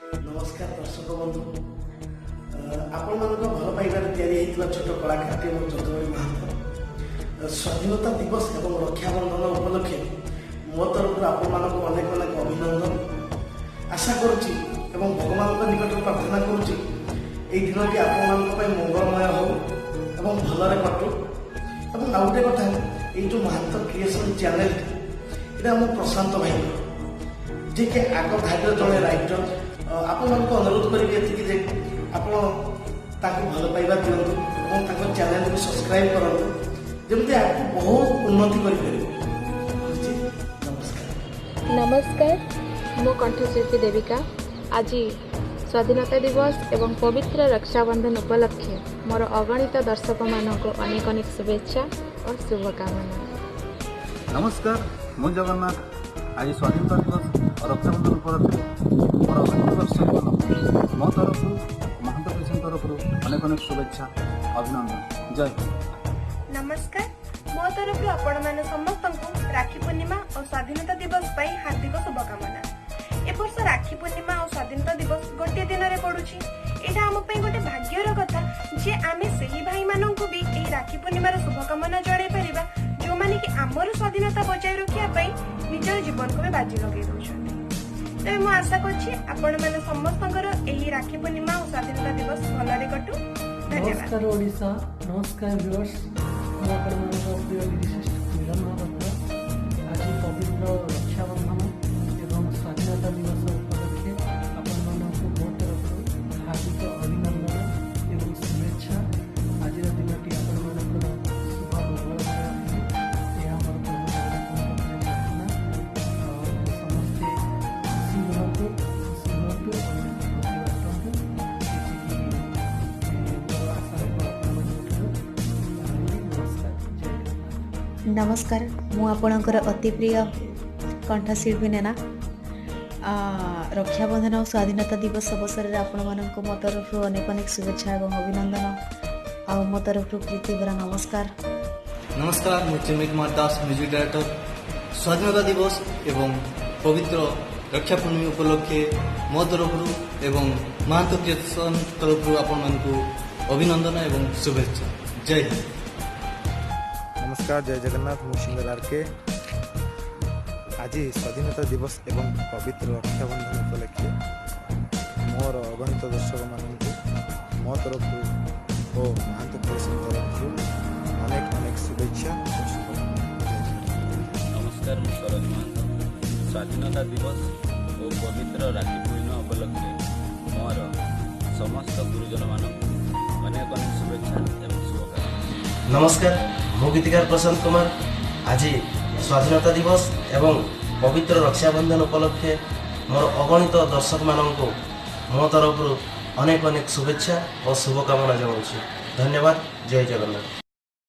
ନମସ୍କାର ଦର୍ଶକ ବନ୍ଧୁ। ଆପଣମାନଙ୍କ ଭଲ ପାଇବାରେ ତିଆରି ହେଇଥିବା ଛୋଟ କଳାକାରଟି ମୁଁ ଯଦୁମଣି ମହାନ୍ତ। ସ୍ୱାଧୀନତା ଦିବସ ଏବଂ ରକ୍ଷାବନ୍ଧନ ଉପଲକ୍ଷେ ମୋ ତରଫରୁ ଆପଣମାନଙ୍କୁ ଅନେକ ଅନେକ ଅଭିନନ୍ଦନ। ଆଶା କରୁଛି ଏବଂ ଭଗବାନଙ୍କ ନିକଟରେ ପ୍ରାର୍ଥନା କରୁଛି, ଏଇ ଦିନଟି ଆପଣମାନଙ୍କ ପାଇଁ ମଙ୍ଗଳମୟ ହଉ ଏବଂ ଭଲରେ କଟୁ। ଏବଂ ଆଉ ଗୋଟେ କଥା, ଏଇ ଯେଉଁ ମହାନ୍ତ କ୍ରିଏସନ୍ ଚ୍ୟାନେଲଟି, ଏଇଟା ଆମ ପ୍ରଶାନ୍ତ ଭାଇଙ୍କର, ଯିଏକି ଆଗ ଧାଡ଼ିର ଜଣେ ରାଇଟର। ଆପଣମାନଙ୍କୁ ଅନୁରୋଧ କରିବି ଏତିକି ଯେ ଆପଣ ତାଙ୍କୁ ଭଲ ପାଇବା ଦିଅନ୍ତୁ ଏବଂ ତାଙ୍କ ଚ୍ୟାନେଲକୁ ସବସ୍କ୍ରାଇବ କରନ୍ତୁ, ଯେମିତି ଆଗକୁ ବହୁତ ଉନ୍ନତି କରିପାରିବେ। ରହୁଛି, ନମସ୍କାର। ନମସ୍କାର, ମୁଁ କଣ୍ଠଶିଳ୍ପୀ ଦେବିକା। ଆଜି ସ୍ୱାଧୀନତା ଦିବସ ଏବଂ ପବିତ୍ର ରକ୍ଷାବନ୍ଧନ ଉପଲକ୍ଷେ ମୋର ଅଗଣିତ ଦର୍ଶକମାନଙ୍କୁ ଅନେକ ଅନେକ ଶୁଭେଚ୍ଛା ଓ ଶୁଭକାମନା। ନମସ୍କାର, ମୁଁ ଜଗନ୍ନାଥ। ଆଜି ସ୍ୱାଧୀନତା ଦିବସ ଓ ରକ୍ଷାବନ୍ଧନ ଉପଲକ୍ଷେ ମୋର ଅଗଣିତ ଦର୍ଶକମାନଙ୍କୁ ମୋ ତରଫରୁ, ମହାନ୍ତ କ୍ରିଏସନ୍ ତରଫରୁ ଅନେକ ଅନେକ ଶୁଭେଚ୍ଛା, ଅଭିନନ୍ଦନ। ଜୟ ହିନ୍ଦ। ନମସ୍କାର, ମୋ ତରଫରୁ ଆପଣମାନେ ସମସ୍ତଙ୍କୁ ରାକ୍ଷୀ ପୂର୍ଣ୍ଣିମା ଓ ସ୍ୱାଧୀନତା ଦିବସ ପାଇଁ ହାର୍ଦ୍ଦିକ ଶୁଭକାମନା। ଏ ବର୍ଷ ରାକ୍ଷୀ ପୂର୍ଣ୍ଣିମା ଓ ସ୍ୱାଧୀନତା ଦିବସ ଗୋଟିଏ ଦିନରେ ପଡୁଛି। ଏଇଟା ଆମ ପାଇଁ ଗୋଟେ ଭାଗ୍ୟର କଥା ଯେ ଆମେ ସେହି ଭାଇମାନଙ୍କୁ ବି ଏହି ରାକ୍ଷୀ ପୂର୍ଣ୍ଣିମାର ଶୁଭକାମନା ଜଣାଇ ପାରିବା, ଯୋଉମାନେ କି ଆମର ସ୍ୱାଧୀନତା ବଜାୟ ରଖିବା ପାଇଁ ନିଜର ଜୀବନକୁ ବି ବାଜି ଲଗେଇ ଦଉଛନ୍ତି। ତେବେ ମୁଁ ଆଶା କରୁଛି ଆପଣମାନେ ସମସ୍ତଙ୍କର ଏହି ରାକ୍ଷୀ ପୂର୍ଣ୍ଣିମା ଓ ସ୍ୱାଧୀନତା ଦିବସ ଭଲରେ କଟୁ। ଧନ୍ୟବାଦ। ନମସ୍କାର ଓଡ଼ିଶା, ନମସ୍କାର ଭିଉଅର୍ସ। ମୁଁ ଆପଣମାନଙ୍କ ପ୍ରିୟ ଲିରିସିଷ୍ଟ ମିଲନ ମହାପାତ୍ର। ଆଜି ପବିତ୍ର ରକ୍ଷାବନ୍ଧନ ଏବଂ ସ୍ୱାଧୀନତା ଦିବସ ଉପଲକ୍ଷେ ଆପଣମାନଙ୍କୁ ମୋ ତରଫରୁ ହାର୍ଦ୍ଦିକ ଅଭିନନ୍ଦନ ଏବଂ ଶୁଭେଚ୍ଛା। ଆଜିର ଦିନଟି ଆପଣମାନଙ୍କର ଶୁଭ ମଙ୍ଗଳମୟ ହେଉ, ଏହା ମୋର ପ୍ରଭୁ ଜଗନ୍ନାଥଙ୍କ ପାଖରେ ପ୍ରାର୍ଥନା। ଆଉ ସମସ୍ତେ ଖୁସି ରୁହନ୍ତୁ, ଖୁସି ହୁଅନ୍ତୁ ଏବଂ ଖୁସି ବାଣ୍ଟନ୍ତୁ। ଏତିକି ମୋର ଆଶା ରହିବ ଆପଣମାନଙ୍କ ଠାରୁ। ରହିଲି, ନମସ୍କାର, ଜୟ ଜଗନ୍ନାଥ। ନମସ୍କାର, ମୁଁ ଆପଣଙ୍କର ଅତି ପ୍ରିୟ କଣ୍ଠଶିଳ୍ପୀ ନେନା। ରକ୍ଷାବନ୍ଧନ ଓ ସ୍ୱାଧୀନତା ଦିବସ ଅବସରରେ ଆପଣମାନଙ୍କୁ ମୋ ତରଫରୁ ଅନେକ ଅନେକ ଶୁଭେଚ୍ଛା ଏବଂ ଅଭିନନ୍ଦନ ଆଉ ମୋ ତରଫରୁ ପ୍ରୀତିଭରା ନମସ୍କାର। ନମସ୍କାର, ମୁଁ ଚିନ୍ମୟ କୁମାର ଦାସ, ମ୍ୟୁଜିକ୍ ଡାଇରେକ୍ଟର। ସ୍ୱାଧୀନତା ଦିବସ ଏବଂ ପବିତ୍ର ରକ୍ଷା ପୂର୍ଣ୍ଣିମା ଉପଲକ୍ଷେ ମୋ ତରଫରୁ ଏବଂ ମହାନ୍ତ କ୍ରିଏସନ୍ ତରଫରୁ ଆପଣମାନଙ୍କୁ ଅଭିନନ୍ଦନ ଏବଂ ଶୁଭେଚ୍ଛା। ଜୟ ହିନ୍ଦ। ନମସ୍କାର, ଜୟ ଜଗନ୍ନାଥ। ମୁଁ ସିଙ୍ଗର ଆର୍ କେ। ଆଜି ସ୍ୱାଧୀନତା ଦିବସ ଏବଂ ପବିତ୍ର ରକ୍ଷାବନ୍ଧନ ଉପଲକ୍ଷେ ମୋର ଅଗଣିତ ଦର୍ଶକମାନଙ୍କୁ ମୋ ତରଫରୁ ଓ ମହାନ୍ତ କ୍ରିଏସନ୍ ତରଫରୁ ଅନେକ ଅନେକ ଶୁଭେଚ୍ଛା ଓ ଶୁଭକାମନା। ଜୟ ଜଗନ୍ନାଥ। ନମସ୍କାର, ମୁଁ ସରୋଜ ମହାନ୍ତ। ସ୍ୱାଧୀନତା ଦିବସ ଓ ପବିତ୍ର ରାକ୍ଷୀ ପୂର୍ଣ୍ଣିମା ଉପଲକ୍ଷେ ମୋର ସମସ୍ତ ଗୁରୁଜନମାନଙ୍କୁ ଅନେକ ଅନେକ ଶୁଭେଚ୍ଛା ଏବଂ ଶୁଭକାମନା। ନମସ୍କାର, ମୁଁ ଗୀତିକାର ପ୍ରଶାନ୍ତ କୁମାର। ଆଜି ସ୍ୱାଧୀନତା ଦିବସ ଏବଂ ପବିତ୍ର ରକ୍ଷାବନ୍ଧନ ଉପଲକ୍ଷେ ମୋର ଅଗଣିତ ଦର୍ଶକମାନଙ୍କୁ ମୋ ତରଫରୁ ଅନେକ ଅନେକ ଶୁଭେଚ୍ଛା ଓ ଶୁଭକାମନା ଜଣାଉଛି। ଧନ୍ୟବାଦ, ଜୟ ଜଗନ୍ନାଥ।